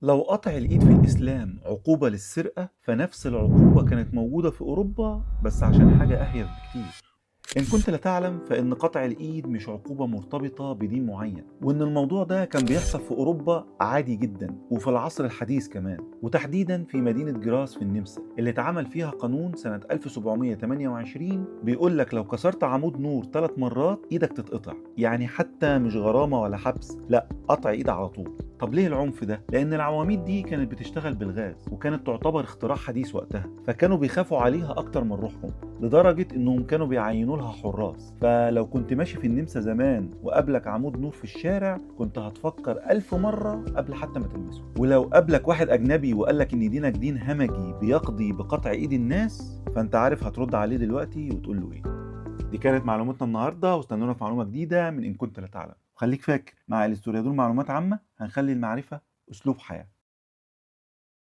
لو قطع الإيد في الإسلام عقوبة للسرقة، فنفس العقوبة كانت موجودة في أوروبا بس عشان حاجة أهيف بكتير. إن كنت لا تعلم فإن قطع الإيد مش عقوبة مرتبطة بدين معين، وإن الموضوع ده كان بيحصل في أوروبا عادي جدا وفي العصر الحديث كمان، وتحديدا في مدينة جراس في النمسا اللي اتعمل فيها قانون سنة 1728 بيقول لك لو كسرت عمود نور 3 مرات إيدك تتقطع. يعني حتى مش غرامة ولا حبس، لا، قطع إيد على طول. طب ليه العنف ده؟ لأن العواميد دي كانت بتشتغل بالغاز وكانت تعتبر اختراع حديث وقتها، فكانوا بيخافوا عليها أكتر من روحهم، لدرجة إنهم كانوا بيعينوا لها حراس. فلو كنت ماشي في النمسا زمان وقابلك عمود نور في الشارع كنت هتفكر 1000 مرة قبل حتى ما تلمسه. ولو قابلك واحد أجنبي وقالك إن دينك دين همجي بيقضي بقطع إيد الناس، فأنت عارف هترد عليه دلوقتي وتقول له إيه. دي كانت معلوماتنا النهاردة، واستنونا في معلومة جديدة من إن كنت لا تعلم. خليك فاكر، مع الاستوريادور معلومات عامة هنخلي المعرفة أسلوب حياة.